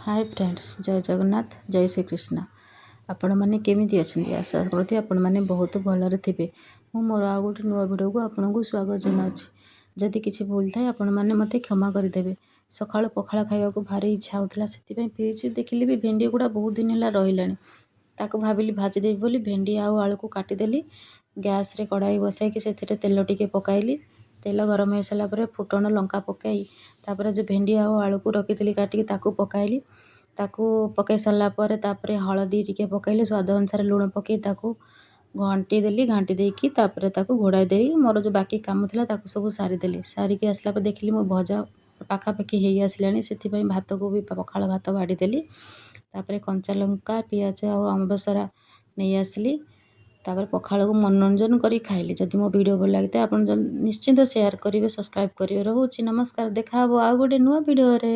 ହାଏ friends, ଜୟ ଜଗନ୍ନାଥ, ଜୟ ଶ୍ରୀକୃଷ୍ଣ। ଆପଣମାନେ କେମିତି ଅଛନ୍ତି? ଆଶା କରୁଛି ଆପଣମାନେ ବହୁତ ଭଲରେ ଥିବେ। ମୁଁ ମୋର ଆଉ ଗୋଟେ ନୂଆ ଭିଡ଼ିଓକୁ ଆପଣଙ୍କୁ ସ୍ୱାଗତ ଜଣାଉଛି। ଯଦି କିଛି ଭୁଲ ଥାଏ, ଆପଣମାନେ ମୋତେ କ୍ଷମା କରିଦେବେ। ସକାଳୁ ପଖାଳ ଖାଇବାକୁ ଭାରି ଇଚ୍ଛା ହେଉଥିଲା। ସେଥିପାଇଁ ଫ୍ରିଜ୍ ଦେଖିଲି ବି ଭେଣ୍ଡି ଗୁଡ଼ା ବହୁତ ଦିନ ହେଲା ରହିଲାଣି। ତାକୁ ଭାବିଲି ଭାଜିଦେବି ବୋଲି ଭେଣ୍ଡି ଆଉ ଆଳୁକୁ କାଟିଦେଲି। ଗ୍ୟାସ୍ରେ କଢ଼ାଇ ବସାଇକି ସେଥିରେ ତେଲ ଟିକେ ପକାଇଲି। ତେଲ ଗରମ ହେଇସାରିଲା ପରେ ଫୁଟଣ, ଲଙ୍କା ପକାଇ ତାପରେ ଯେଉଁ ଭେଣ୍ଡି ଆଉ ଆଳୁକୁ ରଖିଥିଲି କାଟିକି, ତାକୁ ପକାଇଲି। ତାକୁ ପକାଇ ସାରିଲା ପରେ ତାପରେ ହଳଦୀ ଟିକେ ପକାଇଲି, ସ୍ୱାଦ ଅନୁସାରେ ଲୁଣ ପକାଇ ତାକୁ ଘାଣ୍ଟି ଦେଲି। ଘାଣ୍ଟି ଦେଇକି ତାପରେ ତାକୁ ଘୋଡ଼ାଇ ଦେଇ ମୋର ଯେଉଁ ବାକି କାମ ଥିଲା, ତାକୁ ସବୁ ସାରିଦେଲି। ସାରିକି ଆସିଲା ପରେ ଦେଖିଲି ମୋ ଭଜା ପାଖାପାଖି ହେଇ ଆସିଲାଣି। ସେଥିପାଇଁ ଭାତକୁ ବି ପଖାଳ ଭାତ ବାଢ଼ିଦେଲି। ତାପରେ କଞ୍ଚା ଲଙ୍କା, ପିଆଜ ଆଉ ଆମ୍ବସରା ନେଇ ଆସିଲି। ତାପରେ ପଖାଳକୁ ମନୋରଞ୍ଜନ କରି ଖାଇଲି। ଯଦି ମୋ ଭିଡ଼ିଓ ଭଲ ଲାଗିଥାଏ, ଆପଣ ନିଶ୍ଚିନ୍ତ ସେୟାର କରିବେ, ସବସ୍କ୍ରାଇବ୍ କରିବେ। ରହୁଛି, ନମସ୍କାର। ଦେଖା ହେବ ଆଉ ଗୋଟେ ନୂଆ ଭିଡ଼ିଓରେ।